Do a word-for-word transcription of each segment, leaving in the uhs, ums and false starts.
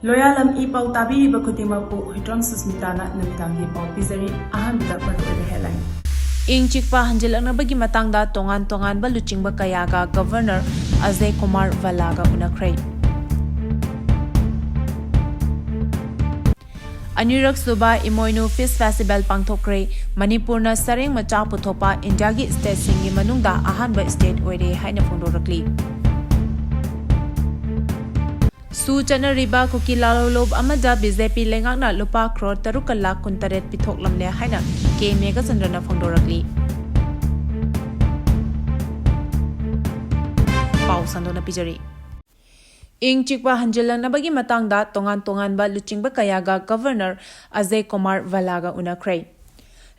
ꯂꯣꯌꯥꯂꯝ E ꯄꯥꯎ ꯇꯥꯕꯤꯔꯤꯕ ꯈꯨꯗꯤꯡꯃꯛꯄꯨ ꯍꯨꯏꯗ꯭ꯔꯣꯝ ꯁꯨꯁꯃꯤꯇꯥꯅ ꯅꯨꯃꯤꯗꯥꯡꯒꯤ ꯄꯥꯎ ꯄꯤꯖꯔꯤ꯫ ꯑꯍꯥꯟꯕꯗ ꯃꯔꯨꯑꯣꯏꯕ headline꯫ ꯏꯪ ꯆꯤꯛꯄ ꯍꯟꯖꯤꯜꯂꯛꯅꯕꯒꯤ ꯃꯇꯥꯡꯗ ꯇꯣꯉꯥꯟ ꯇꯣꯉꯥꯟꯕ ꯂꯨꯆꯤꯡꯕ ꯀꯌꯥꯒ Governor ꯑꯖꯌ ꯀꯨꯃꯥꯔ ꯚꯜꯂꯥꯒ ꯎꯅꯈ꯭ꯔꯦ꯫ ꯑꯅꯤꯔꯛ ꯁꯨꯕ ꯏꯃꯣꯏꯅꯨ Fish Festival ꯄꯥꯡꯊꯣꯛꯈ꯭ꯔꯦ꯫ ꯃꯅꯤꯄꯨꯔꯅ ꯁꯔꯦꯡ ꯃꯆꯥ ꯄꯨꯊꯣꯛꯄ ꯏꯟꯗꯤꯌꯥꯒꯤ stateꯁꯤꯡꯒꯤ ꯃꯅꯨꯡꯗ ꯑꯍꯥꯟꯕ state ꯑꯣꯏꯔꯦ ꯍꯥꯏꯅ ꯐꯣꯡꯗꯣꯔꯛꯂꯤ꯫ ꯁꯨ ꯆꯠꯅꯔꯤꯕ ꯀꯨꯀꯤ ꯂꯥꯂꯣꯡ ꯑꯃꯗ BJP ꯂꯩꯉꯥꯛꯅ ꯂꯨꯄꯥ ꯀ꯭ꯔꯣꯔ ꯇꯔꯨꯛꯀ ꯂꯥꯈ ꯀꯨꯟꯇꯔꯦꯠ ꯄꯤꯊꯣꯛꯂꯝꯂꯦ ꯍꯥꯏꯅ ꯀꯦ ꯃꯦꯘꯆꯟꯗ꯭ꯔꯅ ꯐꯣꯡꯗꯣꯔꯛꯂꯤ꯫ ꯄꯥꯎ ꯁꯟꯗꯣꯛꯅ ꯄꯤꯖꯔꯤ꯫ ꯏꯪ ꯆꯤꯛꯄ ꯍꯟꯖꯤꯜꯂꯛꯅꯕꯒꯤ ꯃꯇꯥꯡꯗ ꯇꯣꯉꯥꯟ ꯇꯣꯉꯥꯟꯕ ꯂꯨꯆꯤꯡꯕ ꯀꯌꯥꯒ Governor ꯑꯖꯌ ꯀꯨꯃꯥꯔ ꯚꯜꯂꯥꯒ ꯎꯅꯈ꯭ꯔꯦ꯫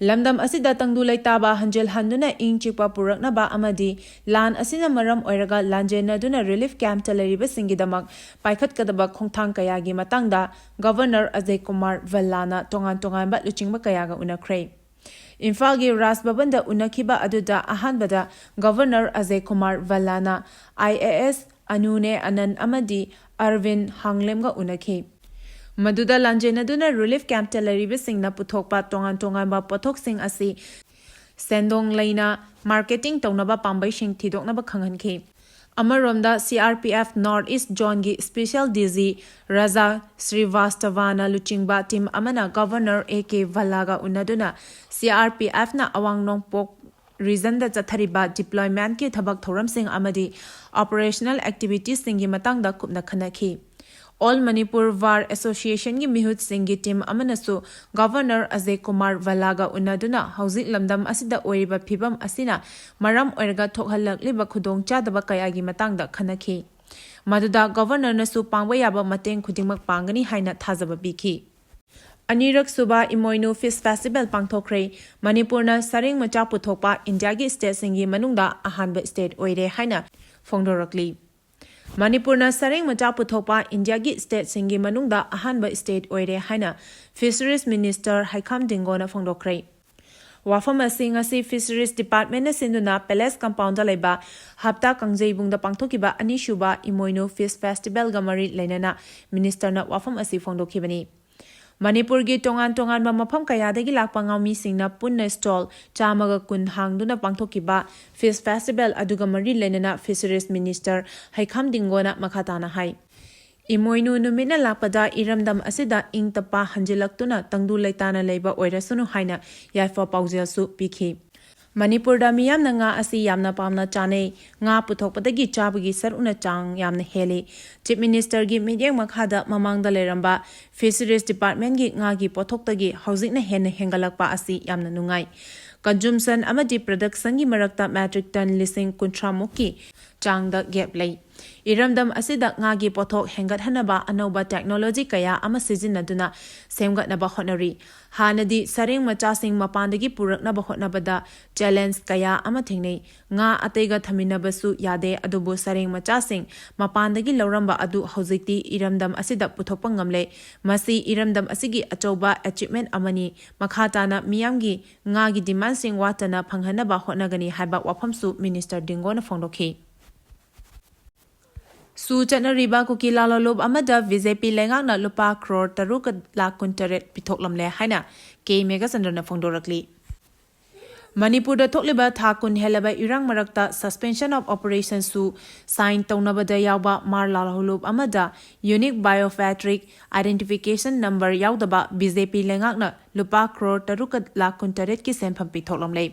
ꯂꯝꯗꯝ ꯑꯁꯤꯗ ꯇꯪꯗꯨ ꯂꯩꯇꯥꯕ ꯍꯟꯖꯤꯜꯍꯟꯗꯨꯅ ꯏꯪ ꯆꯤꯛꯄ ꯄꯨꯔꯛꯅꯕ ꯑꯃꯗꯤ ꯂꯥꯟ ꯑꯁꯤꯅ ꯃꯔꯝ ꯑꯣꯏꯔꯒ ꯂꯥꯟꯖꯦꯟꯅꯗꯨꯅ relief campꯇ ꯂꯩꯔꯤꯕꯁꯤꯡꯒꯤꯗꯃꯛ ꯄꯥꯏꯈꯠꯀꯗꯕ ꯈꯣꯡꯊꯥꯡ ꯀꯌꯥꯒꯤ ꯃꯇꯥꯡꯗ Governor ꯑꯖꯌ ꯀꯨꯃꯥꯔ ꯚꯜꯂꯥꯅ ꯇꯣꯉꯥꯟ ꯇꯣꯉꯥꯟꯕ ꯂꯨꯆꯤꯡꯕ ꯀꯌꯥꯒ ꯎꯅꯈ꯭ꯔꯦ꯫ ꯏꯝꯐꯥꯜꯒꯤ ꯔꯥꯖ ꯚꯕꯟꯗ ꯎꯅꯈꯤꯕ ꯑꯗꯨꯗ ꯑꯍꯥꯟꯕꯗ Governor ꯑꯖꯌ ꯀꯨꯃꯥꯔ ꯚꯜꯂꯥꯅ IAS ꯑꯅꯨꯅꯦ ꯑꯅꯟ ꯑꯃꯗꯤ ꯑꯔꯕꯤꯟ ꯍꯥꯡꯂꯦꯝꯒ ꯎꯅꯈꯤ꯫ ꯃꯗꯨꯗ ꯂꯥꯟꯖꯦꯟꯅꯗꯨꯅ relief campꯇ ꯂꯩꯔꯤꯕꯁꯤꯡꯅ ꯄꯨꯊꯣꯛꯄ ꯇꯣꯉꯥꯟ ꯇꯣꯉꯥꯟꯕ ꯄꯣꯠꯊꯣꯛꯁꯤꯡ ꯑꯁꯤ ꯁꯦꯟꯗꯣꯡ ꯂꯩꯅ marketing ꯇꯧꯅꯕ ꯄꯥꯝꯕꯩꯁꯤꯡ ꯊꯤꯗꯣꯛꯅꯕ ꯈꯪꯍꯟꯈꯤ꯫ ꯑꯃꯔꯣꯝꯗ CRPF North East Zoneꯒꯤ Special DG ꯔꯥꯖꯥ ꯁ꯭ꯔꯤꯚꯥꯁꯇꯚꯥꯅ ꯂꯨꯆꯤꯡꯕ team ꯑꯃꯅ Governor ꯑꯦ ꯀꯦ ꯚꯜꯂꯥꯒ ꯎꯅꯗꯨꯅ CRPFꯅ ꯑꯋꯥꯡ ꯅꯣꯡꯄꯣꯛ regionꯗ ꯆꯠꯊꯔꯤꯕ deploymentꯀꯤ ꯊꯕꯛ ꯊꯧꯔꯝꯁꯤꯡ ꯑꯃꯗꯤ operational activitiesꯁꯤꯡꯒꯤ ꯃꯇꯥꯡꯗ ꯀꯨꯞꯅ ꯈꯟꯅꯈꯤ꯫ All Manipur War Associationꯒꯤ ꯃꯤꯍꯨꯠꯁꯤꯡꯒꯤ team ꯑꯃꯅꯁꯨ Governor Ajay Kumar ꯚꯜꯂꯥꯒ ꯎꯅꯗꯨꯅ ꯍꯧꯖꯤꯛ ꯂꯝꯗꯝ ꯑꯁꯤꯗ ꯑꯣꯏꯔꯤꯕ ꯐꯤꯕꯝ ꯑꯁꯤꯅ ꯃꯔꯝ ꯑꯣꯏꯔꯒ ꯊꯣꯛꯍꯜꯂꯛꯂꯤꯕ ꯈꯨꯗꯣꯡꯆꯥꯗꯕ ꯀꯌꯥꯒꯤ ꯃꯇꯥꯡꯗ ꯈꯟꯅꯈꯤ꯫ ꯃꯗꯨꯗ Governorꯅꯁꯨ ꯄꯥꯡꯕ ꯌꯥꯕ ꯃꯇꯦꯡ ꯈꯨꯗꯤꯡꯃꯛ ꯄꯥꯡꯒꯅꯤ ꯍꯥꯏꯅ ꯊꯥꯖꯕ ꯄꯤꯈꯤ꯫ ꯑꯅꯤꯔꯛ ꯁꯨꯕ ꯏꯃꯣꯏꯅꯨ Fish Festival ꯄꯥꯡꯊꯣꯛꯈ꯭ꯔꯦ꯫ ꯃꯅꯤꯄꯨꯔꯅ ꯁꯔꯦꯡ ꯃꯆꯥ ꯄꯨꯊꯣꯛꯄ ꯏꯟꯗꯤꯌꯥꯒꯤ stateꯁꯤꯡꯒꯤ ꯃꯅꯨꯡꯗ ꯑꯍꯥꯟꯕ state ꯑꯣꯏꯔꯦ ꯍꯥꯏꯅ ꯐꯣꯡꯗꯣꯔꯛꯂꯤ꯫ ꯃꯅꯤꯄꯨꯔꯅ ꯁꯔꯦꯡ ꯃꯆꯥ ꯄꯨꯊꯣꯛꯄ ꯏꯟꯗꯤꯌꯥꯒꯤ stateꯁꯤꯡꯒꯤ ꯃꯅꯨꯡꯗ ꯑꯍꯥꯟꯕ state ꯑꯣꯏꯔꯦ ꯍꯥꯏꯅ Fisheries Minister ꯍꯩꯈꯥꯝ ꯗꯤꯡꯒꯣꯅ ꯐꯣꯡꯗꯣꯛꯈ꯭ꯔꯦ꯫ ꯋꯥꯐꯝ ꯑꯁꯤ ꯉꯁꯤ Fisheries Departmentꯅ ꯁꯤꯟꯗꯨꯅ Palace Compoundꯗ ꯂꯩꯕ ꯍꯞꯇꯥ ꯀꯥꯡꯖꯩꯕꯨꯡꯗ ꯄꯥꯡꯊꯣꯛꯈꯤꯕ ꯑꯅꯤꯁꯨꯕ ꯏꯃꯣꯏꯅꯨ Fish Festivalꯒ ꯃꯔꯤ ꯂꯩꯅꯅ Ministerꯅ ꯋꯥꯐꯝ ꯑꯁꯤ ꯐꯣꯡꯗꯣꯛꯈꯤꯕꯅꯤ꯫ ꯃꯅꯤꯄꯨꯔꯒꯤ ꯇꯣꯉꯥꯟ ꯇꯣꯉꯥꯟꯕ ꯃꯐꯝ ꯀꯌꯥꯗꯒꯤ ꯂꯥꯛꯄ ꯉꯥꯃꯤꯁꯤꯡꯅ ꯄꯨꯟꯅ stall ꯆꯥꯝꯃꯒ ꯀꯨꯟ ꯍꯥꯡꯗꯨꯅ ꯄꯥꯡꯊꯣꯛꯈꯤꯕ Fish Festival ꯑꯗꯨꯒ ꯃꯔꯤ ꯂꯩꯅꯅ Fisheries Minister ꯍꯩꯈꯥꯝ ꯗꯤꯡꯒꯣꯅ ꯃꯈꯥ ꯇꯥꯅ ꯍꯥꯏ, ꯏꯃꯣꯏꯅꯨ ꯅꯨꯃꯤꯠꯅ ꯂꯥꯛꯄꯗ ꯏꯔꯝꯗꯝ ꯑꯁꯤꯗ ꯏꯪ ꯇꯞꯄ ꯍꯟꯖꯤꯜꯂꯛꯇꯨꯅ ꯇꯪꯗꯨ ꯂꯩꯇꯥꯅ ꯂꯩꯕ ꯑꯣꯏꯔꯁꯅꯨ ꯍꯥꯏꯅ ꯌꯥꯏꯐ ꯄꯥꯎꯖꯦꯜꯁꯨ ꯄꯤꯈꯤ꯫ ꯃꯅꯤꯄꯨꯔꯗ ꯃꯤꯌꯥꯝꯅ ꯉꯥ ꯑꯁꯤ ꯌꯥꯝꯅ ꯄꯥꯝꯅ ꯆꯥꯅꯩ꯫ ꯉꯥ ꯄꯨꯊꯣꯛꯄꯗꯒꯤ ꯆꯥꯕꯒꯤ ꯁꯔꯨꯛꯅ ꯆꯥꯡ ꯌꯥꯝꯅ ꯍꯦꯜꯂꯤ꯫ Chief Ministerꯒꯤ ꯃꯤꯠꯌꯦꯡ ꯃꯈꯥꯗ ꯃꯃꯥꯡꯗ ꯂꯩꯔꯝꯕ Fisheries Departmentꯀꯤ ꯉꯥꯒꯤ ꯄꯣꯠꯊꯣꯛꯇꯒꯤ ꯍꯧꯖꯤꯛꯅ ꯍꯦꯟꯅ ꯍꯦꯟꯒꯠꯂꯛꯄ ꯑꯁꯤ ꯌꯥꯝꯅ ꯅꯨꯡꯉꯥꯏ꯫ Consumption ꯑꯃꯗꯤ productionꯒꯤ ꯃꯔꯛꯇ metric ton ꯂꯤꯁꯤꯡ ꯀꯨꯟꯊ꯭ꯔꯥ ꯃꯨꯛꯀꯤ ꯆꯥꯡꯗ gap ꯂꯩ꯫ ꯏꯔꯝꯗꯝ ꯑꯁꯤꯗ ꯉꯥꯒꯤ ꯄꯣꯠꯊꯣꯛ ꯍꯦꯟꯒꯠꯍꯟꯅꯕ ꯑꯅꯧꯕ technology ꯀꯌꯥ ꯑꯃ ꯁꯤꯖꯤꯟꯅꯗꯨꯅ ꯁꯦꯝꯒꯠꯅꯕ ꯍꯣꯠꯅꯔꯤ꯫ ꯍꯥꯟꯅꯗꯤ ꯁꯔꯦꯡ ꯃꯆꯥꯁꯤꯡ ꯃꯄꯥꯟꯗꯒꯤ ꯄꯨꯔꯛꯅꯕ ꯍꯣꯠꯅꯕꯗ challenge ꯀꯌꯥ ꯑꯃ ꯊꯦꯡꯅꯩ꯫ ꯉꯥ ꯑꯇꯩꯒ ꯊꯝꯃꯤꯟꯅꯕꯁꯨ ꯌꯥꯗꯦ, ꯑꯗꯨꯕꯨ ꯁꯔꯦꯡ ꯃꯆꯥꯁꯤꯡ ꯃꯄꯥꯟꯗꯒꯤ ꯂꯧꯔꯝꯕ ꯑꯗꯨ ꯍꯧꯖꯤꯛꯇꯤ ꯏꯔꯝꯗꯝ ꯑꯁꯤꯗ ꯄꯨꯊꯣꯛꯄ ꯉꯝꯂꯦ꯫ ꯃꯁꯤ ꯏꯔꯝꯗꯝ ꯑꯁꯤꯒꯤ ꯑꯆꯧꯕ achievement ꯑꯃꯅꯤ꯫ ꯃꯈꯥ ꯇꯥꯅ ꯃꯤꯌꯥꯝꯒꯤ ꯉꯥꯒꯤ demandꯁꯤꯡ ꯋꯥꯠꯇꯅ ꯐꯪꯍꯟꯅꯕ ꯍꯣꯠꯅꯒꯅꯤ ꯍꯥꯏꯕ ꯋꯥꯐꯝꯁꯨ Minister ꯗꯤꯡꯒꯣꯅ ꯐꯣꯡꯗꯣꯛꯈꯤ꯫ ꯁꯨ ꯆꯠꯅꯔꯤꯕ ꯀꯨꯀꯤ ꯂꯥꯂꯣꯂꯨꯞ ꯑꯃꯗ BJP ꯂꯩꯉꯥꯛꯅ ꯂꯨꯄꯥ ꯀ꯭ꯔꯣꯔ ꯇꯔꯨꯛ ꯂꯥꯈ ꯀꯨꯟꯇꯔꯦꯠ ꯄꯤꯊꯣꯛꯂꯝꯂꯦ ꯍꯥꯏꯅ ꯀꯦ ꯃꯦꯘꯆꯟꯗ꯭ꯔꯅ ꯐꯣꯡꯗꯣꯔꯛꯂꯤ꯫ ꯃꯅꯤꯄꯨꯔꯗ ꯊꯣꯛꯂꯤꯕ ꯊꯥ ꯀꯨꯟ ꯍꯦꯜꯂꯕ ꯏꯔꯥꯡ ꯃꯔꯛꯇ Suspension of Operation ꯁꯨ sign ꯇꯧꯅꯕꯗ ꯌꯥꯎꯕ ꯃꯥꯔ ꯂꯥꯂꯣꯂꯨꯞ ꯑꯃꯗ Unique Biometric Identification Number ꯌꯥꯎꯗꯕ BJP ꯂꯩꯉꯥꯛꯅ ꯂꯨꯄꯥ ꯀ꯭ꯔꯣꯔ ꯇꯔꯨꯛ ꯂꯥꯈ ꯀꯨꯟꯇꯔꯦꯠꯀꯤ ꯁꯦꯟꯐꯝ ꯄꯤꯊꯣꯛꯂꯝꯂꯦ꯫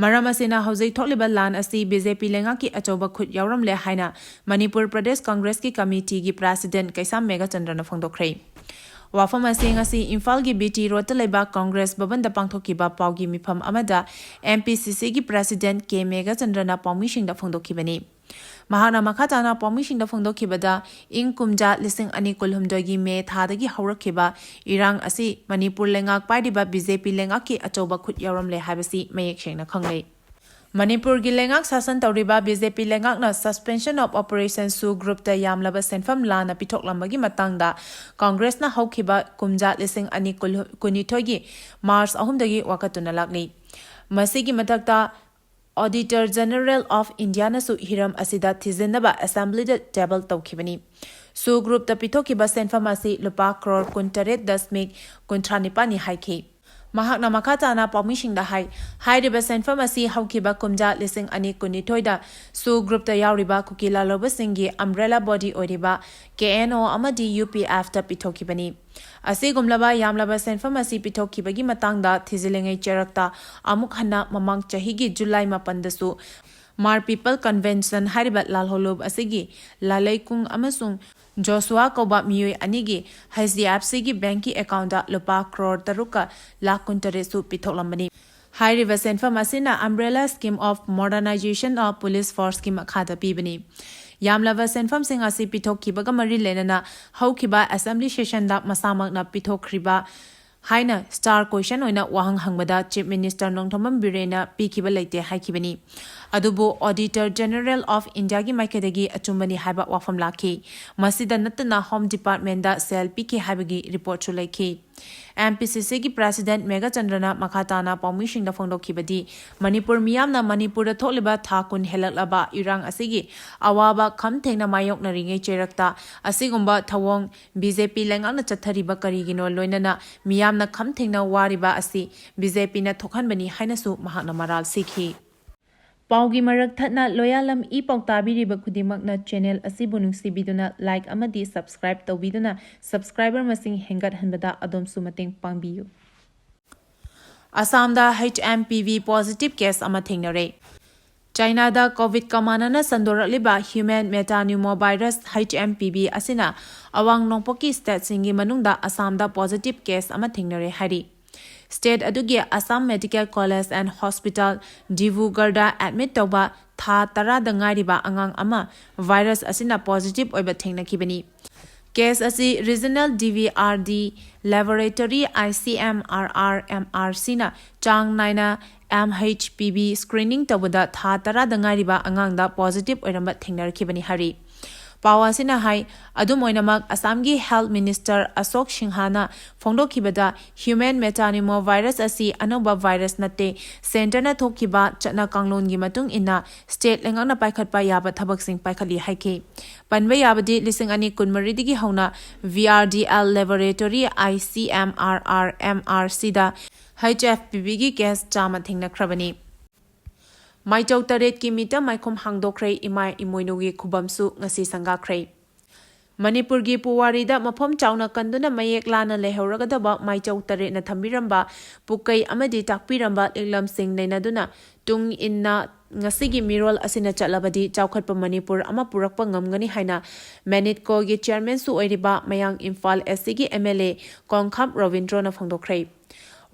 ꯃꯔꯝ ꯑꯁꯤꯅ ꯍꯧꯖꯤꯛ ꯊꯣꯛꯂꯤꯕ ꯂꯥꯟ ꯑꯁꯤ BJP ꯂꯩꯉꯥꯛꯀꯤ ꯑꯆꯧꯕ ꯈꯨꯠ ꯌꯥꯎꯔꯝꯂꯦ ꯍꯥꯏꯅ ꯃꯅꯤꯄꯨꯔ ꯄ꯭ꯔꯗꯦꯁ ꯀꯪꯒ꯭ꯔꯦꯁꯀꯤ committeeꯒꯤ president ꯀꯩꯁꯥꯝ ꯃꯦꯘꯆꯟꯗ꯭ꯔꯅ ꯐꯣꯡꯗꯣꯛꯈ꯭ꯔꯦ꯫ ꯋꯥꯐꯝ ꯑꯁꯤ ꯉꯁꯤ ꯏꯝꯐꯥꯜꯒꯤ BT Roadꯇ ꯂꯩꯕ ꯀꯪꯒ꯭ꯔꯦꯁ ꯚꯕꯟꯗ ꯄꯥꯡꯊꯣꯛꯈꯤꯕ ꯄꯥꯎꯒꯤ ꯃꯤꯐꯝ ꯑꯃꯗ MPCCꯒꯤ president ꯀꯦ ꯃꯦꯘꯆꯟꯗ꯭ꯔꯅ ꯄꯥꯎꯃꯤꯁꯤꯡꯗ ꯐꯣꯡꯗꯣꯛꯈꯤꯕꯅꯤ꯫ ꯃꯍꯥꯛꯅ ꯃꯈꯥ ꯇꯥꯅ ꯄꯥꯎꯃꯤꯁꯤꯡꯗ ꯐꯣꯡꯗꯣꯛꯈꯤꯕꯗ, ꯏꯪ ꯀꯨꯝꯖꯥ ꯂꯤꯁꯤꯡ ꯑꯅꯤ ꯀꯨꯟꯍꯨꯝꯗꯣꯏꯒꯤ ꯃꯦ ꯊꯥꯗꯒꯤ ꯍꯧꯔꯛꯈꯤꯕ ꯏꯔꯥꯡ ꯑꯁꯤ ꯃꯅꯤꯄꯨꯔ ꯂꯩꯉꯥꯛ ꯄꯥꯏꯔꯤꯕ BJP ꯂꯩꯉꯥꯛꯀꯤ ꯑꯆꯧꯕ ꯈꯨꯠ ꯌꯥꯎꯔꯝꯂꯦ ꯍꯥꯏꯕꯁꯤ ꯃꯌꯦꯛ ꯁꯦꯡꯅ ꯈꯪꯂꯦ꯫ ꯃꯅꯤꯄꯨꯔꯒꯤ ꯂꯩꯉꯥꯛ ꯁꯥꯁꯟ ꯇꯧꯔꯤꯕ ꯕꯤ ꯖꯦ ꯄꯤ ꯂꯩꯉꯥꯛꯅ Suspension of Operation SoO groupꯇ ꯌꯥꯝꯂꯕ ꯁꯦꯟꯐꯝ ꯂꯥꯟꯅ ꯄꯤꯊꯣꯛꯂꯝꯕꯒꯤ ꯃꯇꯥꯡꯗ ꯀꯪꯒ꯭ꯔꯦꯁꯅ ꯍꯧꯈꯤꯕ ꯀꯨꯝꯖꯥ ꯂꯤꯁꯤꯡ ꯑꯅꯤ ꯀꯨꯟꯅꯤꯊꯣꯏꯒꯤ ꯃꯥꯔꯆ ꯑꯍꯨꯝꯗꯒꯤ ꯋꯥꯀꯠꯇꯨꯅ ꯂꯥꯛꯂꯤ꯫ ꯃꯁꯤꯒꯤ ꯃꯊꯛꯇ Auditor General of Indiaꯅꯁꯨ ꯍꯤꯔꯝ ꯑꯁꯤꯗ ꯊꯤꯖꯤꯟꯅꯕ ꯑꯦꯁꯦꯝꯕ꯭ꯂꯤꯗ ꯇꯦꯕꯜ ꯇꯧꯈꯤꯕꯅꯤ꯫ SoO groupꯇ ꯄꯤꯊꯣꯛꯈꯤꯕ ꯁꯦꯟꯐꯝ ꯑꯁꯤ ꯂꯨꯄꯥ ꯀ꯭ꯔꯣꯔ ꯀꯨꯟꯇꯔꯦꯠ ꯗꯁꯃꯤꯛ ꯀꯨꯟꯊ꯭ꯔꯥ ꯅꯤꯄꯥꯟꯅꯤ ꯍꯥꯏꯈꯤ꯫ ꯃꯍꯥꯛꯅ ꯃꯈꯥ ꯇꯥꯅ ꯄꯥꯎꯃꯤꯁꯤꯡꯗ ꯍꯥꯏ, ꯍꯥꯏꯔꯤꯕ ꯁꯦꯟꯐꯝ ꯑꯁꯤ ꯍꯧꯈꯤꯕ ꯀꯨꯝꯖꯥ ꯂꯤꯁꯤꯡ ꯑꯅꯤ ꯀꯨꯟꯅꯤꯊꯣꯏꯗ SoO groupꯇ ꯌꯥꯎꯔꯤꯕ ꯀꯨꯀꯤ ꯂꯥꯜꯍꯧꯕꯁꯤꯡꯒꯤ umbrella body ꯑꯣꯏꯔꯤꯕ ꯀꯦ ꯑꯦꯟ ꯑꯣ ꯑꯃꯗꯤ ꯌꯨ ꯄꯤ ꯑꯦꯐꯇ ꯄꯤꯊꯣꯛꯈꯤꯕꯅꯤ꯫ ꯑꯁꯤꯒꯨꯝꯂꯕ ꯌꯥꯝꯂꯕ ꯁꯦꯟꯐꯝ ꯑꯁꯤ ꯄꯤꯊꯣꯛꯈꯤꯕꯒꯤ ꯃꯇꯥꯡꯗ ꯊꯤꯖꯤꯜꯂꯤꯉꯩ ꯆꯩꯔꯛꯇ ꯑꯃꯨꯛ ꯍꯟꯅ ꯃꯃꯥꯡ ꯆꯍꯤꯒꯤ ꯖꯨꯂꯥꯏ ꯃꯥꯄꯟꯗꯁꯨ Hmar People Convention ꯍꯥꯏꯔꯤꯕ ꯂꯥꯜꯍꯧꯂꯨꯞ ꯑꯁꯤꯒꯤ ꯂꯥꯂꯩꯀꯨꯡ ꯑꯃꯁꯨꯡ ꯖꯣꯁꯨꯋꯥ ꯀꯧꯕ ꯃꯤꯑꯣꯏ ꯑꯅꯤꯒꯤ ꯑꯩꯆ ꯗꯤ ꯑꯦꯐ ꯁꯤꯒꯤ ꯕꯦꯡꯀꯤ ꯑꯦꯀꯥꯎꯟꯗ ꯂꯨꯄꯥ ꯀ꯭ꯔꯣꯔ ꯇꯔꯨꯛꯀ ꯂꯥꯈ ꯀꯨꯟꯇꯔꯦꯠꯁꯨ ꯄꯤꯊꯣꯛꯂꯝꯕꯅꯤ꯫ ꯍꯥꯏꯔꯤꯕ ꯁꯦꯟꯐꯝ ꯑꯁꯤꯅ Umbrella Scheme of Modernization of Police Forceꯀꯤ ꯃꯈꯥꯗ ꯄꯤꯕꯅꯤ꯫ ꯌꯥꯝꯂꯕ ꯁꯦꯟꯐꯝꯁꯤꯡ ꯑꯁꯤ ꯄꯤꯊꯣꯛꯈꯤꯕꯒ ꯃꯔꯤ ꯂꯩꯅꯅ ꯍꯧꯈꯤꯕ ꯑꯦꯁꯦꯝꯕ꯭ꯂꯤ ꯁꯦꯁꯟꯗ ꯃꯁꯥꯃꯛꯅ ꯄꯤꯊꯣꯛꯈ꯭ꯔꯤꯕ ꯍꯥꯏꯅ star question ꯑꯣꯏꯅ ꯋꯥꯍꯪ ꯍꯪꯕꯗ Chief Minister ꯅꯣꯡꯊꯣꯝꯕꯝ ꯕꯤꯔꯦꯟꯅ ꯄꯤꯈꯤꯕ ꯂꯩꯇꯦ ꯍꯥꯏꯈꯤꯕꯅꯤ꯫ ꯑꯗꯨꯕꯨ Auditor General of Indiaꯒꯤ ꯃꯥꯏꯀꯩꯗꯒꯤ ꯑꯆꯨꯝꯕꯅꯤ ꯍꯥꯏꯕ ꯋꯥꯐꯝ ꯂꯥꯛꯈꯤ꯫ ꯃꯁꯤꯗ ꯅꯠꯇꯅ Home Departmentꯗ ꯁꯦꯜ ꯄꯤꯈꯤ ꯍꯥꯏꯕꯒꯤ ꯔꯤꯄꯣꯔꯠꯁꯨ ꯂꯩꯈꯤ꯫ ꯑꯦꯝ ꯄꯤ ꯁꯤ ꯁꯤꯒꯤ President ꯃꯦꯘꯆꯟꯗ꯭ꯔꯅ ꯃꯈꯥ ꯇꯥꯅ ꯄꯥꯎꯃꯤꯁꯤꯡꯗ ꯐꯣꯡꯗꯣꯛꯈꯤꯕꯗꯤ, ꯃꯅꯤꯄꯨꯔ ꯃꯤꯌꯥꯝꯅ ꯃꯅꯤꯄꯨꯔꯗ ꯊꯣꯛꯂꯤꯕ ꯊꯥ ꯀꯨꯟ ꯍꯦꯜꯂꯛꯂꯕ ꯏꯔꯥꯡ ꯑꯁꯤꯒꯤ ꯑꯋꯥꯕ ꯈꯝ ꯊꯦꯡꯅ ꯃꯥꯌꯣꯛꯅꯔꯤꯉꯩ ꯆꯩꯔꯛꯇ ꯑꯁꯤꯒꯨꯝꯕ ꯊꯧꯑꯣꯡ ꯕꯤ ꯖꯦ ꯄꯤ ꯂꯩꯉꯥꯛꯅ ꯆꯠꯊꯔꯤꯕ ꯀꯔꯤꯒꯤꯅꯣ, ꯂꯣꯏꯅꯅ ꯃꯤꯌꯥꯝꯅ ꯈꯝ ꯊꯦꯡꯅ ꯋꯥꯔꯤꯕ ꯑꯁꯤ ꯕꯤ ꯖꯦ ꯄꯤꯅ ꯊꯣꯛꯍꯟꯕꯅꯤ ꯍꯥꯏꯅꯁꯨ ꯃꯍꯥꯛꯅ ꯃꯔꯥꯜ ꯁꯤꯈꯤ꯫ ꯄꯥꯎꯒꯤ ꯃꯔꯛ ꯊꯠꯅ ꯂꯣꯌꯥꯂꯝ ꯏ ꯄꯥꯎ ꯇꯥꯕꯤꯔꯤꯕ ꯈꯨꯗꯤꯡꯃꯛꯅ channel ꯑꯁꯤꯕꯨ ꯅꯨꯡꯁꯤꯕꯤꯗꯨꯅ like ꯑꯃꯗꯤ subscribe ꯇꯧꯕꯤꯗꯨꯅ subscriber ꯃꯁꯤꯡ ꯍꯦꯟꯒꯠꯍꯟꯕꯗ ꯑꯗꯣꯝꯁꯨ ꯃꯇꯦꯡ ꯄꯥꯡꯕꯤꯌꯨ꯫ ꯑꯁꯥꯝꯗ H M P V positive case ꯑꯃ ꯊꯦꯡꯅꯔꯦ꯫ ꯆꯥꯏꯅꯥꯗ COVID-ꯀ ꯃꯥꯟꯅꯅ ꯁꯟꯗꯣꯔꯛꯂꯤꯕ human metapneumovirus H M P V ꯑꯁꯤꯅ ꯑꯋꯥꯡ ꯅꯣꯡꯄꯣꯛꯀꯤ stateꯁꯤꯡꯒꯤ ꯃꯅꯨꯡꯗ ꯑꯁꯥꯝꯗ positive case ꯑꯃ ꯊꯦꯡꯅꯔꯦ ꯍꯥꯏꯔꯤ꯫ State ꯑꯗꯨꯒꯤ Assam Medical College and Hospital, ꯗꯤꯕ꯭ꯔꯨꯒꯔꯗ admit ꯇꯧꯕ ꯊꯥ ꯇꯔꯥꯗ ꯉꯥꯏꯔꯤꯕ ꯑꯉꯥꯡ ꯑꯃ virus ꯑꯁꯤꯅ positive ꯑꯣꯏꯕ ꯊꯦꯡꯅꯈꯤꯕꯅꯤ꯫ Case ꯑꯁꯤ Regional D V R D Laboratory, I C M R R, M R Cꯅ ꯆꯥꯡ ꯅꯥꯏꯅ M H P V screening ꯇꯧꯕꯗ ꯊꯥ ꯇꯔꯥꯗ ꯉꯥꯏꯔꯤꯕ ꯑꯉꯥꯡꯗ positive ꯑꯣꯏꯔꯝꯕ ꯊꯦꯡꯅꯔꯛꯈꯤꯕꯅꯤ ꯍꯥꯏꯔꯤ꯫ ꯄꯥꯎ ꯑꯁꯤꯅ ꯍꯥꯏ, ꯑꯗꯨꯝ ꯑꯣꯏꯅꯃꯛ, ꯑꯁꯥꯝꯒꯤ health minister ꯑꯁꯣꯛ ꯁꯤꯡꯍꯥꯅ ꯐꯣꯡꯗꯣꯛꯈꯤꯕꯗ, human metapneumovirus ꯑꯁꯤ ꯑꯅꯧꯕ virus ꯅꯠꯇꯦ, centreꯅ ꯊꯣꯛꯈꯤꯕ ꯆꯠꯅ ꯀꯥꯡꯂꯣꯟꯒꯤ ꯃꯇꯨꯡ ꯏꯟꯅ state ꯂꯩꯉꯥꯛꯅ ꯄꯥꯏꯈꯠꯄ ꯌꯥꯕ ꯊꯕꯛꯁꯤꯡ ꯄꯥꯏꯈꯠꯂꯤ ꯍꯥꯏꯈꯤ꯫ ꯄꯟꯕ ꯌꯥꯕꯗꯤ, ꯂꯤꯁꯤꯡ ꯑꯅꯤ ꯀꯨꯟꯃꯔꯤꯗꯒꯤ ꯍꯧꯅ V R D L laboratory, I C M R R, M R Cꯗ H F P Vꯒꯤ case ꯆꯥꯝꯃ ꯊꯦꯡꯅꯈ꯭ꯔꯕꯅꯤ꯫ ꯃꯥꯏꯆꯧ ꯇꯔꯦꯠꯀꯤ ꯃꯤꯇꯝ ꯃꯥꯏꯈꯨꯝ ꯍꯥꯡꯗꯣꯛꯈ꯭ꯔꯦ꯫ ꯏꯃꯥ ꯏꯃꯣꯏꯅꯨꯒꯤ ꯈꯨꯕꯝꯁꯨ ꯉꯁꯤ ꯁꯪꯒꯥꯈ꯭ꯔꯦ꯫ ꯃꯅꯤꯄꯨꯔꯒꯤ ꯄꯨꯋꯥꯔꯤꯗ ꯃꯐꯝ ꯆꯥꯎꯅ ꯀꯟꯗꯨꯅ ꯃꯌꯦꯛ ꯂꯥꯅ ꯂꯩꯍꯧꯔꯒꯗꯕ ꯃꯥꯏꯆꯧ ꯇꯔꯦꯠꯅ ꯊꯝꯕꯤꯔꯝꯕ ꯄꯨꯀꯩ ꯑꯃꯗꯤ ꯇꯥꯛꯄꯤꯔꯝꯕ ꯂꯤꯛꯂꯝꯁꯤꯡ ꯅꯩꯅꯗꯨꯅ ꯇꯨꯡ ꯏꯟꯅ ꯉꯁꯤꯒꯤ ꯃꯤꯔꯣꯜ ꯑꯁꯤꯅ ꯆꯠꯂꯕꯗꯤ ꯆꯥꯎꯈꯠꯄ ꯃꯅꯤꯄꯨꯔ ꯑꯃ ꯄꯨꯔꯛꯄ ꯉꯝꯒꯅꯤ ꯍꯥꯏꯅ ꯃꯦꯅꯤꯠꯀꯣꯒꯤ chairmanꯁꯨ ꯑꯣꯏꯔꯤꯕ ꯃꯌꯥꯡ ꯏꯝꯐꯥꯜ Sꯒꯤ M L A ꯀꯣꯡꯈꯥꯝ ꯔꯣꯕꯤꯟꯗ꯭ꯔꯣꯅ ꯐꯣꯡꯗꯣꯛꯈ꯭ꯔꯦ꯫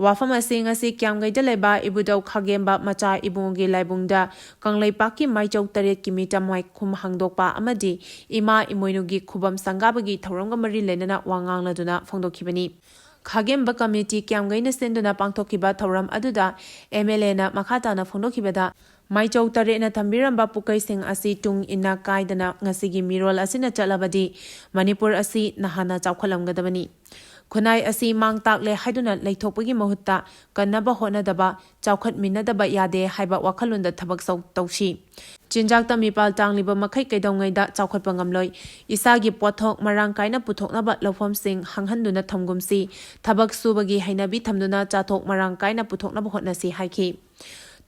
ꯋꯥꯐꯝ ꯑꯁꯤ ꯉꯁꯤ ꯀ꯭ꯌꯥꯝꯒꯩꯗ ꯂꯩꯕ ꯏꯕꯨꯙꯧ ꯈꯥꯒꯦꯝꯕ ꯃꯆꯥ ꯏꯕꯨꯡꯉꯣꯒꯤ ꯂꯥꯏꯕꯨꯡꯗ ꯀꯪꯂꯩꯄꯥꯛꯀꯤ ꯃꯥꯏꯆꯧ ꯇꯔꯦꯠꯀꯤ ꯃꯤꯇꯝ ꯃꯥꯏꯈꯨꯝ ꯍꯥꯡꯗꯣꯛꯄ ꯑꯃꯗꯤ ꯏꯃꯥ ꯏꯃꯣꯏꯅꯨꯒꯤ ꯈꯨꯕꯝ ꯁꯪꯒꯥꯕꯒꯤ ꯊꯧꯔꯝꯒ ꯃꯔꯤ ꯂꯩꯅꯅ ꯋꯥ ꯉꯥꯡꯂꯗꯨꯅ ꯐꯣꯡꯗꯣꯛꯈꯤꯕꯅꯤ꯫ ꯈꯥꯒꯦꯝꯕ ꯀꯃꯤꯇꯤ ꯀ꯭ꯌꯥꯝꯒꯩꯅ ꯁꯤꯟꯗꯨꯅ ꯄꯥꯡꯊꯣꯛꯈꯤꯕ ꯊꯧꯔꯝ ꯑꯗꯨꯗ M L Aꯅ ꯃꯈꯥ ꯇꯥꯅ ꯐꯣꯡꯗꯣꯛꯈꯤꯕꯗ, ꯃꯥꯏꯆꯧ ꯇꯔꯦꯠꯅ ꯊꯝꯕꯤꯔꯝꯕ ꯄꯨꯀꯩꯁꯤꯡ ꯑꯁꯤ ꯇꯨꯡ ꯏꯟꯅ ꯀꯥꯏꯗꯅ ꯉꯁꯤꯒꯤ ꯃꯤꯔꯣꯜ ꯑꯁꯤꯅ ꯆꯠꯂꯕꯗꯤ ꯃꯅꯤꯄꯨꯔ ꯑꯁꯤ ꯅꯍꯥꯟꯅ ꯆꯥꯎꯈꯠꯂꯝꯒꯗꯕꯅꯤ꯫ ꯈꯨꯟꯅꯥꯏ ꯑꯁꯤ ꯃꯥꯡ ꯇꯥꯛꯂꯦ ꯍꯥꯏꯗꯨꯅ ꯂꯩꯊꯣꯛꯄꯒꯤ ꯃꯍꯨꯠꯇ ꯀꯟꯅꯕ ꯍꯣꯠꯅꯗꯕ, ꯆꯥꯎꯈꯠꯃꯤꯟꯅꯗꯕ ꯌꯥꯗꯦ ꯍꯥꯏꯕ ꯋꯥꯈꯜꯂꯣꯟꯗ ꯊꯕꯛ ꯁꯧ-, ꯇꯧꯁꯤ꯫ ꯆꯤꯟꯖꯥꯛꯇ ꯃꯤꯄꯥꯜ ꯇꯥꯡꯂꯤꯕ ꯃꯈꯩ ꯀꯩꯗꯧꯉꯩꯗ ꯆꯥꯎꯈꯠꯄ ꯉꯝꯂꯣꯏ꯫ ꯏꯁꯥꯒꯤ ꯄꯣꯠꯊꯣꯛ ꯃꯔꯥꯡ ꯀꯥꯏꯅ ꯄꯨꯊꯣꯛꯅꯕ ꯂꯧꯐꯝꯁꯤꯡ ꯍꯥꯡꯍꯟꯗꯨꯅ ꯊꯝꯒꯨꯝꯁꯤ꯫ ꯊꯕꯛ ꯁꯨꯕꯒꯤ ꯍꯩꯅꯕꯤ ꯊꯝꯗꯨꯅ ꯆꯥꯊꯣꯛ ꯃꯔꯥꯡ ꯀꯥꯏꯅ ꯄꯨꯊꯣꯛꯅꯕ ꯍꯣꯠꯅꯁꯤ ꯍꯥꯏꯈꯤ꯫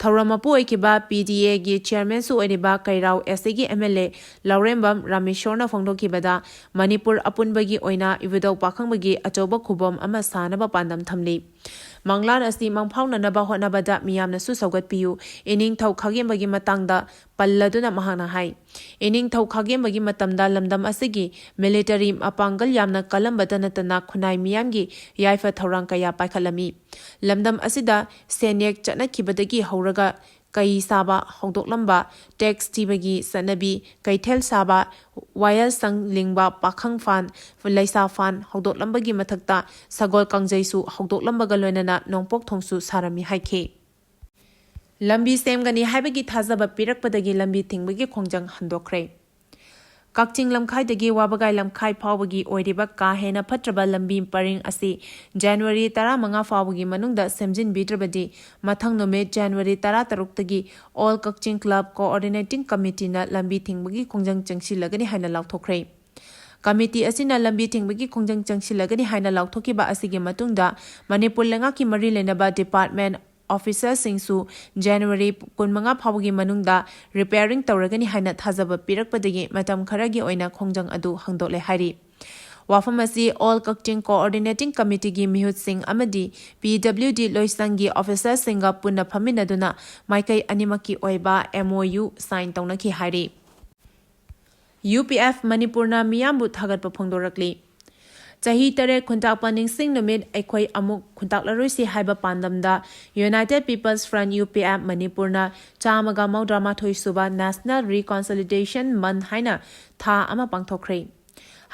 ꯊꯧꯔꯝ ꯃꯄꯨ ꯑꯣꯏꯈꯤꯕ P D Aꯒꯤ chairmanꯁꯨ ꯑꯣꯏꯔꯤꯕ ꯀꯩꯔꯥꯎ Sꯒꯤ M L A ꯂꯧꯔꯦꯝꯕꯝ ꯔꯥꯃꯦꯁꯣꯔꯅ ꯐꯣꯡꯗꯣꯛꯈꯤꯕꯗ, ꯃꯅꯤꯄꯨꯔ ꯑꯄꯨꯟꯕꯒꯤ ꯑꯣꯏꯅ ꯏꯕꯨꯙꯧ ꯄꯥꯈꯪꯕꯒꯤ ꯑꯆꯧꯕ ꯈꯨꯕꯝ ꯑꯃ ꯁꯥꯅꯕ ꯄꯥꯟꯗꯝ ꯊꯝꯂꯤ꯫ ꯃꯪꯂꯥꯟ ꯑꯁꯤ ꯃꯪꯐꯥꯎꯅꯅꯕ ꯍꯣꯠꯅꯕꯗ ꯃꯤꯌꯥꯝꯅꯁꯨ ꯁꯧꯒꯠꯄꯤꯌꯨ꯫ ꯏꯅꯤꯡꯊꯧ ꯈꯥꯒꯦꯝꯕꯒꯤ ꯃꯇꯥꯡꯗ ꯄꯜꯂꯗꯨꯅ ꯃꯍꯥꯛꯅ ꯍꯥꯏ, ꯏꯅꯤꯡꯊꯧ ꯈꯥꯒꯦꯝꯕꯒꯤ ꯃꯇꯝꯗ ꯂꯝꯗꯝ ꯑꯁꯤꯒꯤ military ꯃꯄꯥꯡꯒꯜ ꯌꯥꯝꯅ ꯀꯜꯂꯝꯕꯇ ꯅꯠꯇꯅ ꯈꯨꯟꯅꯥꯏ ꯃꯤꯌꯥꯝꯒꯤ ꯌꯥꯏꯐ ꯊꯧꯔꯥꯡ ꯀꯌꯥ ꯄꯥꯏꯈꯠꯂꯝꯃꯤ꯫ ꯂꯝꯗꯝ ꯑꯁꯤꯗ ꯁꯦꯟꯌꯦꯛ ꯆꯠꯅꯈꯤꯕꯗꯒꯤ ꯍꯧꯔꯒ ꯀꯩ ꯁꯥꯕ ꯍꯧꯗꯣꯛꯂꯝꯕ, tax ꯊꯤꯕꯒꯤ ꯆꯠꯅꯕꯤ, ꯀꯩꯊꯦꯜ ꯁꯥꯕ, ꯋꯥꯌꯦꯜꯁꯪ ꯂꯤꯡꯕ, ꯄꯥꯈꯪ ꯐꯥꯟ, ꯂꯩꯁꯥ ꯐꯥꯟ ꯍꯧꯗꯣꯛꯂꯝꯕꯒꯤ ꯃꯊꯛꯇ ꯁꯒꯣꯜ ꯀꯥꯡꯖꯩꯁꯨ ꯍꯧꯗꯣꯛꯂꯝꯕꯒ ꯂꯣꯏꯅꯅ ꯅꯣꯡꯄꯣꯛ ꯊꯣꯡꯁꯨ ꯁꯥꯔꯝꯃꯤ ꯍꯥꯏꯈꯤ꯫ ꯂꯝꯕꯤ ꯁꯦꯝꯒꯅꯤ ꯍꯥꯏꯕꯒꯤ ꯊꯥꯖꯕ ꯄꯤꯔꯛꯄꯗꯒꯤ ꯂꯝꯕꯤ ꯊꯤꯡꯕꯒꯤ ꯈꯣꯡꯖꯪ ꯍꯟꯗꯣꯛꯈ꯭ꯔꯦ꯫ ꯀꯛꯆꯤꯡ ꯂꯝꯈꯥꯏꯗꯒꯤ ꯋꯥꯕꯒꯥꯏ ꯂꯝꯈꯥꯏ ꯐꯥꯎꯕꯒꯤ ꯑꯣꯏꯔꯤꯕ ꯀꯥ ꯍꯦꯟꯅ ꯐꯠꯇ꯭ꯔꯕ ꯂꯝꯕꯤ ꯄꯔꯤꯡ ꯑꯁꯤ ꯖꯅꯋꯥꯔꯤ ꯇꯔꯥꯃꯉꯥ ꯐꯥꯎꯕꯒꯤ ꯃꯅꯨꯡꯗ ꯁꯦꯝꯖꯤꯟꯕꯤꯗ꯭ꯔꯕꯗꯤ ꯃꯊꯪ ꯅꯨꯃꯤꯠ January ꯇꯔꯥꯇꯔꯨꯛꯇꯒꯤ All Kakching Club Coordinating Committeeꯅ ꯂꯝꯕꯤ ꯊꯤꯡꯕꯒꯤ ꯈꯣꯡꯖꯪ ꯆꯪꯁꯤꯜꯂꯒꯅꯤ ꯍꯥꯏꯅ ꯂꯥꯎꯊꯣꯛꯈ꯭ꯔꯦ꯫ ꯀꯃꯤꯇꯤ ꯑꯁꯤꯅ ꯂꯝꯕꯤ ꯊꯤꯡꯕꯒꯤ ꯈꯣꯡꯖꯪ ꯆꯪꯁꯤꯜꯂꯒꯅꯤ ꯍꯥꯏꯅ ꯂꯥꯎꯊꯣꯛꯈꯤꯕ ꯑꯁꯤꯒꯤ ꯃꯇꯨꯡꯗ ꯃꯅꯤꯄꯨꯔ ꯂꯩꯉꯥꯛꯀꯤ ꯃꯔꯤ ꯂꯩꯅꯕ department officerꯁꯤꯡꯁꯨ ꯖꯅꯋꯥꯔꯤ ꯀꯨꯟꯃꯉꯥ ꯐꯥꯎꯕꯒꯤ ꯃꯅꯨꯡꯗ repairing ꯇꯧꯔꯒꯅꯤ ꯍꯥꯏꯅ ꯊꯥꯖꯕ ꯄꯤꯔꯛꯄꯗꯒꯤ ꯃꯇꯝ ꯈꯔꯒꯤ ꯑꯣꯏꯅ ꯈꯣꯡꯖꯪ ꯑꯗꯨ ꯍꯥꯡꯗꯣꯛꯂꯦ ꯍꯥꯏꯔꯤ꯫ ꯋꯥꯐꯝ ꯑꯁꯤ All Kakching Coordinating Committeeꯒꯤ ꯃꯤꯍꯨꯠꯁꯤꯡ ꯑꯃꯗꯤ P W D ꯂꯣꯏꯁꯪꯒꯤ officerꯁꯤꯡꯒ ꯄꯨꯟꯅ ꯐꯝꯃꯤꯟꯅꯗꯨꯅ ꯃꯥꯏꯀꯩ ꯑꯅꯤꯃꯛꯀꯤ ꯑꯣꯏꯕ M O U sign ꯇꯧꯅꯈꯤ ꯍꯥꯏꯔꯤ꯫ U P F ꯃꯅꯤꯄꯨꯔꯅ ꯃꯤꯌꯥꯝꯕꯨ ꯊꯥꯒꯠꯄ ꯐꯣꯡꯗꯣꯔꯛꯂꯤ꯫ ꯆꯍꯤ ꯇꯔꯦꯠ ꯈꯨꯟꯇꯥꯛꯄ ꯅꯤꯡꯁꯤꯡ ꯅꯨꯃꯤꯠ ꯑꯩꯈꯣꯏ ꯑꯃꯨꯛ ꯈꯨꯟꯇꯥꯛꯂꯔꯣꯏꯁꯤ ꯍꯥꯏꯕ ꯄꯥꯟꯗꯝꯗ United People's Front, U P F, ꯃꯅꯤꯄꯨꯔꯅ ꯆꯥꯝꯃꯒ ꯃꯧꯗ꯭ꯔꯥ ꯃꯥꯊꯣꯏ ꯁꯨꯕ National Reconciliation Month ꯍꯥꯏꯅ ꯊꯥ ꯑꯃ ꯄꯥꯡꯊꯣꯛꯈ꯭ꯔꯦ꯫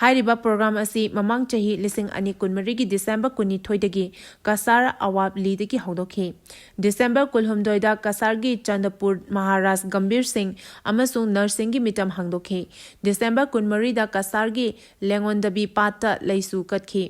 ꯍꯥꯏꯔꯤꯕ program ꯑꯁꯤ ꯃꯃꯥꯡ ꯆꯍꯤ ꯂꯤꯁꯤꯡ ꯑꯅꯤ ꯀꯨꯟꯃꯔꯤꯒꯤ December ꯀꯨꯟꯅꯤꯊꯣꯏꯗꯒꯤ ꯀꯁꯥꯔ ꯑꯋꯥꯞꯂꯤꯗꯒꯤ ꯍꯧꯗꯣꯛꯈꯤ꯫ December ꯀꯨꯟꯍꯨꯝꯗꯣꯏꯗ ꯀꯁꯥꯔꯒꯤ ꯆꯟꯗꯄꯨꯔ ꯃꯍꯥꯔꯥꯖ ꯒꯝꯚꯤꯔ ꯁꯤꯡ ꯑꯃꯁꯨꯡ ꯅꯔꯁꯤꯡꯒꯤ ꯃꯤꯇꯝ ꯍꯥꯡꯗꯣꯛꯈꯤ꯫ December ꯀꯨꯟꯃꯔꯤꯗ ꯀꯁꯥꯔꯒꯤ ꯂꯦꯡꯉꯣꯟꯗꯕꯤ ꯄꯥꯠꯇ ꯂꯩꯁꯨ ꯀꯠꯈꯤ꯫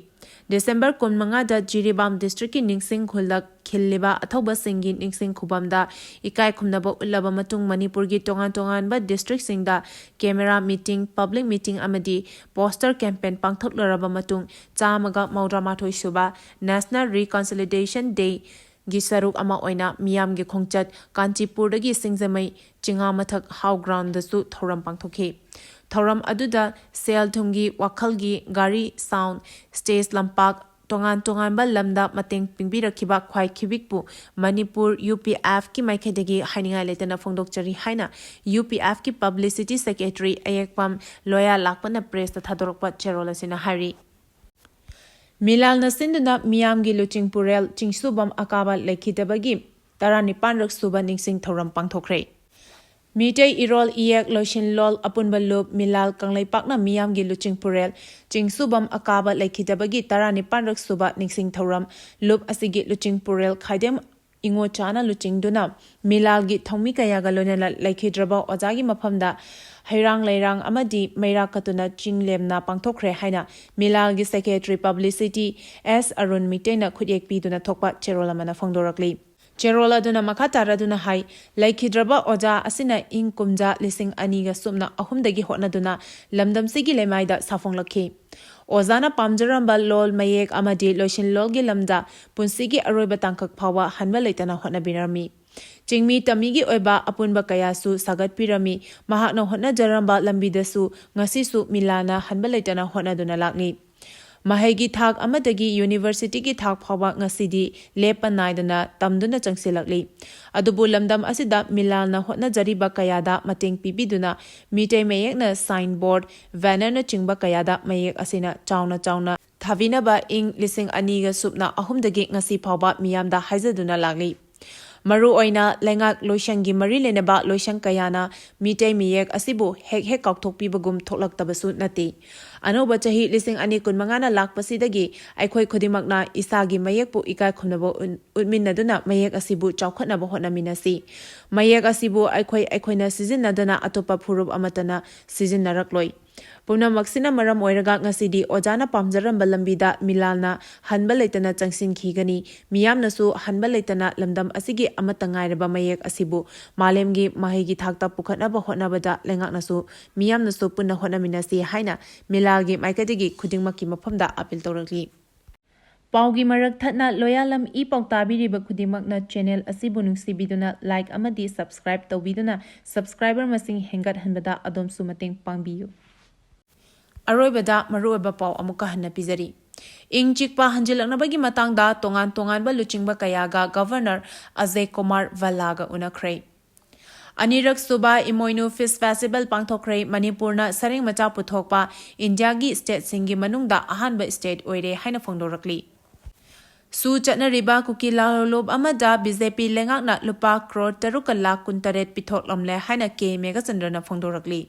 December ꯀꯨꯟꯃꯉꯥꯗ ꯖꯤꯔꯤꯕꯥꯝ districtꯀꯤ ꯅꯤꯡꯁꯤꯡ ꯈꯨꯜꯗ ꯈꯤꯜꯂꯤꯕ ꯑꯊꯧꯕꯁꯤꯡꯒꯤ ꯅꯤꯡꯁꯤꯡ ꯈꯨꯕꯝꯗ ꯏꯀꯥꯏ ꯈꯨꯝꯅꯕ ꯎꯠꯂꯕ ꯃꯇꯨꯡ ꯃꯅꯤꯄꯨꯔꯒꯤ ꯇꯣꯉꯥꯟ ꯇꯣꯉꯥꯟꯕ districtꯁꯤꯡꯗ camera meeting, public meeting ꯑꯃꯗꯤ poster campaign ꯄꯥꯡꯊꯣꯛꯂꯔꯕ ꯃꯇꯨꯡ ꯆꯥꯝꯃꯒ ꯃꯧꯗ꯭ꯔꯥ ꯃꯥꯊꯣꯏ ꯁꯨꯕ National Reconciliation Dayꯒꯤ ꯁꯔꯨꯛ ꯑꯃ ꯑꯣꯏꯅ ꯃꯤꯌꯥꯝꯒꯤ ꯈꯣꯡꯆꯠ ꯀꯥꯟꯆꯤꯄꯨꯔꯗꯒꯤ ꯁꯤꯡꯖꯃꯩ ꯆꯤꯉꯥꯃꯊꯛ How Groundꯗꯁꯨ ꯊꯧꯔꯝ ꯄꯥꯡꯊꯣꯛꯈꯤ꯫ ꯊꯧꯔꯝ ꯑꯗꯨꯗ ꯁꯦꯜ ꯊꯨꯝꯒꯤ, ꯋꯥꯈꯜꯒꯤ, ꯒꯥꯔꯤ, sound, stage, ꯂꯝꯄꯥꯛ, ꯇꯣꯉꯥꯟ ꯇꯣꯉꯥꯟꯕ ꯂꯝꯗ ꯃꯇꯦꯡ ꯄꯤꯕꯤꯔꯛꯈꯤꯕ ꯈ꯭ꯋꯥꯏ ꯈꯤꯕꯤꯛꯄꯨ ꯃꯅꯤꯄꯨꯔ U P Fꯀꯤ ꯃꯥꯏꯀꯩꯗꯒꯤ ꯍꯥꯏꯅꯤꯡꯉꯥꯏ ꯂꯩꯇꯅ ꯐꯣꯡꯗꯣꯛꯆꯔꯤ ꯍꯥꯏꯅ U P Fꯀꯤ publicity secretary ꯑꯌꯦꯛꯄꯝ ꯂꯣꯌꯥ ꯂꯥꯛꯄꯅ pressꯇ ꯊꯥꯗꯣꯔꯛꯄ ꯆꯦꯔꯣꯜ ꯑꯁꯤꯅ ꯍꯥꯏꯔꯤ꯫ ꯃꯤꯂꯥꯜꯅ ꯁꯤꯟꯗꯨꯅ ꯃꯤꯌꯥꯝꯒꯤ ꯂꯨꯆꯤꯡ ꯄꯨꯔꯦꯜ ꯆꯤꯡꯁꯨꯕꯝ ꯑꯀꯥꯕ ꯂꯩꯈꯤꯗꯕꯒꯤ ꯇꯔꯥꯅꯤꯄꯥꯟꯔꯛ ꯁꯨꯕ ꯅꯤꯡꯁꯤꯡ ꯊꯧꯔꯝ ꯄꯥꯡꯊꯣꯛꯈ꯭ꯔꯦ꯫ ꯃꯤꯇꯩ ꯏꯔꯣꯜ ꯏꯌꯦꯛ ꯂꯣꯏꯁꯤꯟꯂꯣꯜ ꯑꯄꯨꯟꯕ ꯂꯨꯞ ꯃꯤꯂꯥꯜ ꯀꯪꯂꯩꯄꯥꯛꯅ ꯃꯤꯌꯥꯝꯒꯤ ꯂꯨꯆꯤꯡ ꯄꯨꯔꯦꯜ ꯆꯤꯡꯁꯨꯕꯝ ꯑꯀꯥꯕ ꯂꯩꯈꯤꯗꯕꯒꯤ ꯇꯔꯥꯅꯤꯄꯥꯟꯔꯛ ꯁꯨꯕ ꯅꯤꯡꯁꯤꯡ ꯊꯧꯔꯝ꯫ ꯂꯨꯞ ꯑꯁꯤꯒꯤ ꯂꯨꯆꯤꯡ ꯄꯨꯔꯦꯜ ꯈꯥꯏꯗꯦꯝ ꯏꯉꯣꯆꯥꯅ ꯂꯨꯆꯤꯡꯗꯨꯅ ꯃꯤꯂꯥꯜꯒꯤ ꯊꯧꯃꯤ ꯀꯌꯥꯒ ꯂꯣꯏꯅꯅ ꯂꯩꯈꯤꯗ꯭ꯔꯕ ꯑꯣꯖꯥꯒꯤ ꯃꯐꯝꯗ ꯍꯩꯔꯥꯡ ꯂꯩꯔꯥꯡ ꯑꯃꯗꯤ ꯃꯩꯔꯥ ꯀꯠꯇꯨꯅ ꯆꯤꯡ ꯂꯦꯝꯅ ꯄꯥꯡꯊꯣꯛꯈ꯭ꯔꯦ ꯍꯥꯏꯅ ꯃꯤꯂꯥꯜꯒꯤ ꯁꯦꯀ꯭ꯔꯦꯇꯔꯤ ꯄꯕ꯭ꯂꯤꯁꯤꯇꯤ ꯑꯦꯁ ꯑꯔꯨꯟ ꯃꯤꯇꯩꯅ ꯈꯨꯠꯌꯦꯛ ꯄꯤꯗꯨꯅ ꯊꯣꯛꯄ ꯆꯦꯔꯣꯜ ꯑꯃꯅ ꯐꯣꯡꯗꯣꯔꯛꯂꯤ꯫ ꯆꯦꯔꯣꯜ ꯑꯗꯨꯅ ꯃꯈꯥ ꯇꯥꯔꯗꯨꯅ ꯍꯥꯏ, ꯂꯩꯈꯤꯗ꯭ꯔꯕ ꯑꯣꯖꯥ ꯑꯁꯤꯅ ꯏꯪ ꯀꯨꯝꯖꯥ ꯂꯤꯁꯤꯡ ꯑꯅꯤꯒ ꯁꯨꯞꯅ ꯑꯍꯨꯝꯗꯒꯤ ꯍꯣꯠꯅꯗꯨꯅ ꯂꯝꯗꯝꯁꯤꯒꯤ ꯂꯩꯃꯥꯏꯗ ꯁꯥꯐꯣꯡꯂꯛꯈꯤ꯫ ꯑꯣꯖꯥꯅ ꯄꯥꯝꯖꯔꯝꯕ ꯂꯣꯜ ꯃꯌꯦꯛ ꯑꯃꯗꯤ ꯂꯣꯏꯁꯤꯟꯂꯣꯜꯒꯤ ꯂꯝꯗ ꯄꯨꯟꯁꯤꯒꯤ ꯑꯔꯣꯏꯕ ꯇꯥꯡꯀꯛ ꯐꯥꯎꯕ ꯍꯟꯕ ꯂꯩꯇꯅ ꯍꯣꯠꯅꯕꯤꯔꯝꯃꯤ꯫ ꯆꯤꯡꯃꯤ ꯇꯝꯃꯤꯒꯤ ꯑꯣꯏꯕ ꯑꯄꯨꯟꯕ ꯀꯌꯥꯁꯨ ꯁꯥꯒꯠꯄꯤꯔꯝꯃꯤ꯫ ꯃꯍꯥꯛꯅ ꯍꯣꯠꯅꯖꯔꯝꯕ ꯂꯝꯕꯤꯗꯁꯨ ꯉꯁꯤꯁꯨ ꯃꯤꯂꯥꯜꯅ ꯍꯟꯕ ꯂꯩꯇꯅ ꯍꯣꯠꯅꯗꯨꯅ ꯂꯥꯛꯂꯤ꯫ ꯃꯍꯩꯒꯤ ꯊꯥꯛ ꯑꯃꯗꯒꯤ ꯌꯨꯅꯤꯚꯔꯁꯤꯇꯤꯒꯤ ꯊꯥꯛ ꯐꯥꯎꯕ ꯉꯁꯤꯗꯤ ꯂꯦꯞꯄ ꯅꯥꯏꯗꯅ ꯇꯝꯗꯨꯅ ꯆꯪꯁꯤꯜꯂꯛꯂꯤ꯫ ꯑꯗꯨꯕꯨ ꯂꯝꯗꯝ ꯑꯁꯤꯗ ꯃꯤꯂꯥꯜꯅ ꯍꯣꯠꯅꯖꯔꯤꯕ ꯀꯌꯥꯗ ꯃꯇꯦꯡ ꯄꯤꯕꯤꯗꯨꯅ ꯃꯤꯇꯩ ꯃꯌꯦꯛꯅ ꯁꯥꯏꯟ ꯕꯣꯔꯗ, ꯕꯦꯅꯔꯅꯆꯤꯡꯕ ꯀꯌꯥꯗ ꯃꯌꯦꯛ ꯑꯁꯤꯅ ꯆꯥꯎꯅ ꯆꯥꯎꯅ ꯊꯥꯕꯤꯅꯕ ꯏꯪ ꯂꯤꯁꯤꯡ ꯑꯅꯤꯒ ꯁꯨꯞꯅ ꯑꯍꯨꯝꯗꯒꯤ ꯉꯁꯤ ꯐꯥꯎꯕ ꯃꯤꯌꯥꯝꯗ ꯍꯥꯏꯖꯗꯨꯅ ꯂꯥꯛꯂꯤ꯫ ꯃꯔꯨꯑꯣꯏꯅ ꯂꯩꯉꯥꯛ ꯂꯣꯏꯁꯪꯒꯤ ꯃꯔꯤ ꯂꯩꯅꯕ ꯂꯣꯏꯁꯪ ꯀꯌꯥꯅ ꯃꯤꯇꯩ ꯃꯌꯦꯛ ꯑꯁꯤꯕꯨ ꯍꯦꯛ ꯍꯦꯛ ꯀꯥꯎꯊꯣꯛꯄꯤꯕꯒꯨꯝ ꯊꯣꯛꯂꯛꯇꯕꯁꯨ ꯅꯠꯇꯦ꯫ ꯑꯅꯧꯕ ꯆꯍꯤ ꯂꯤꯁꯤꯡ ꯑꯅꯤ ꯀꯨꯟꯃꯉꯥꯅ ꯂꯥꯛꯄꯁꯤꯗꯒꯤ ꯑꯩꯈꯣꯏ ꯈꯨꯗꯤꯡꯃꯛꯅ ꯏꯁꯥꯒꯤ ꯃꯌꯦꯛꯄꯨ ꯏꯀꯥꯏ ꯈꯨꯝꯅꯕ ꯎꯠ-, ꯎꯠꯃꯤꯟꯅꯗꯨꯅ ꯃꯌꯦꯛ ꯑꯁꯤꯕꯨ ꯆꯥꯎꯈꯠꯅꯕ ꯍꯣꯠꯅꯃꯤꯟꯅꯁꯤ꯫ ꯃꯌꯦꯛ ꯑꯁꯤꯕꯨ ꯑꯩꯈꯣꯏ ꯑꯩꯈꯣꯏꯅ ꯁꯤꯖꯤꯟꯅꯗꯅ ꯑꯇꯣꯞꯄ ꯐꯨꯔꯨꯞ ꯑꯃꯠꯇꯅ ꯁꯤꯖꯤꯟꯅꯔꯛꯂꯣꯏ꯫ ꯄꯨꯝꯅꯃꯛꯁꯤꯅ ꯃꯔꯝ ꯑꯣꯏꯔꯒ ꯉꯁꯤꯗꯤ ꯑꯣꯖꯥꯅ ꯄꯥꯝꯖꯔꯝꯕ ꯂꯝꯕꯤꯗ ꯃꯤꯂꯥꯜꯅ ꯍꯟꯕ ꯂꯩꯇꯅ ꯆꯪꯁꯤꯟꯈꯤꯒꯅꯤ꯫ ꯃꯤꯌꯥꯝꯅꯁꯨ ꯍꯟꯕ ꯂꯩꯇꯅ ꯂꯝꯗꯝ ꯑꯁꯤꯒꯤ ꯑꯃꯠꯇ ꯉꯥꯏꯔꯕ ꯃꯌꯦꯛ ꯑꯁꯤꯕꯨ ꯃꯥꯂꯦꯝꯒꯤ ꯃꯍꯩꯒꯤ ꯊꯥꯛꯇ ꯄꯨꯈꯠꯅꯕ ꯍꯣꯠꯅꯕꯗ ꯂꯩꯉꯥꯛꯅꯁꯨ ꯃꯤꯌꯥꯝꯅꯁꯨ ꯄꯨꯟꯅ ꯍꯣꯠꯅꯃꯤꯟꯅꯁꯤ ꯍꯥꯏꯅ ꯃꯤꯂꯥꯜꯒꯤ ꯃꯥꯏꯀꯩꯗꯒꯤ ꯈꯨꯗꯤꯡꯃꯛꯀꯤ ꯃꯐꯝꯗ ꯑꯥꯄꯤꯜ ꯇꯧꯔꯛꯂꯤ꯫ ꯄꯥꯎꯒꯤ ꯃꯔꯛ ꯊꯠꯅ ꯂꯣꯌꯥꯂꯝ ꯏ ꯄꯥꯎ ꯇꯥꯕꯤꯔꯤꯕ ꯈꯨꯗꯤꯡꯃꯛꯅ ꯆꯦꯅꯦꯜ ꯑꯁꯤꯕꯨ ꯅꯨꯡꯁꯤꯕꯤꯗꯨꯅ ꯂꯥꯏꯛ ꯑꯃꯗꯤ ꯁꯕꯁꯀ꯭ꯔꯥꯏꯕ ꯇꯧꯕꯤꯗꯨꯅ ꯁꯕꯁꯀ꯭ꯔꯥꯏꯕꯔ ꯃꯁꯤꯡ ꯍꯦꯟꯒꯠꯍꯟꯕꯗ ꯑꯗꯣꯝꯁꯨ ꯃꯇꯦꯡ ꯄꯥꯡꯕꯤꯌꯨ꯫ ꯑꯔꯣꯏꯕꯗ ꯃꯔꯨꯑꯣꯏꯕ ꯄꯥꯎ ꯑꯃꯨꯛꯀ ꯍꯟꯅ ꯄꯤꯖꯔꯤ꯫ ꯏꯪ ꯆꯤꯛꯄ ꯍꯟꯖꯤꯜꯂꯛꯅꯕꯒꯤ ꯃꯇꯥꯡꯗ ꯇꯣꯉꯥꯟ ꯇꯣꯉꯥꯟꯕ ꯂꯨꯆꯤꯡꯕ ꯀꯌꯥꯒ ꯒꯚꯔꯅꯔ ꯑꯖꯌ ꯀꯨꯃꯥꯔ ꯚꯜꯂꯥꯒ ꯎꯅꯈ꯭ꯔꯦ꯫ ꯑꯅꯤꯔꯛ ꯁꯨꯕ ꯏꯃꯣꯏꯅꯨ ꯐꯤꯁ ꯐꯦꯁꯇꯤꯚꯦꯜ ꯄꯥꯡꯊꯣꯛꯈ꯭ꯔꯦ꯫ ꯃꯅꯤꯄꯨꯔꯅ ꯁꯔꯦꯡ ꯃꯆꯥ ꯄꯨꯊꯣꯛꯄ ꯏꯟꯗꯤꯌꯥꯒꯤ ꯁ꯭ꯇꯦꯠꯁꯤꯡꯒꯤ ꯃꯅꯨꯡꯗ ꯑꯍꯥꯟꯕ ꯁ꯭ꯇꯦꯠ ꯑꯣꯏꯔꯦ ꯍꯥꯏꯅ ꯐꯣꯡꯗꯣꯔꯛꯂꯤ꯫ ꯁꯨ ꯆꯠꯅꯔꯤꯕ ꯀꯨꯀꯤ ꯂꯥꯂꯣꯂꯨꯞ ꯑꯃꯗ ꯕꯤ ꯖꯦ ꯄꯤ ꯂꯩꯉꯥꯛꯅ ꯂꯨꯄꯥ ꯀ꯭ꯔꯣꯔ ꯇꯔꯨꯛꯀ ꯂꯥꯈ ꯀꯨꯟꯇꯔꯦꯠ ꯄꯤꯊꯣꯛꯂꯝꯂꯦ ꯍꯥꯏꯅ ꯀꯦ ꯃꯦꯘꯆꯟꯗ꯭ꯔꯅ ꯐꯣꯡꯗꯣꯔꯛꯂꯤ꯫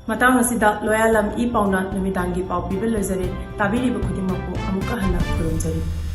ꯃꯇꯥꯡ ꯑꯁꯤꯗ ꯂꯣꯌꯥꯂꯝ ꯏ ꯄꯥꯎꯅ ꯅꯨꯃꯤꯗꯥꯡꯒꯤ ꯄꯥꯎ ꯄꯤꯕ ꯂꯣꯏꯖꯔꯦ꯫ ꯇꯥꯕꯤꯔꯤꯕ ꯈꯨꯗꯤꯡꯃꯛꯄꯨ ꯑꯃꯨꯛꯀ ꯍꯟꯅ ꯈꯨꯔꯨꯝꯖꯔꯤ꯫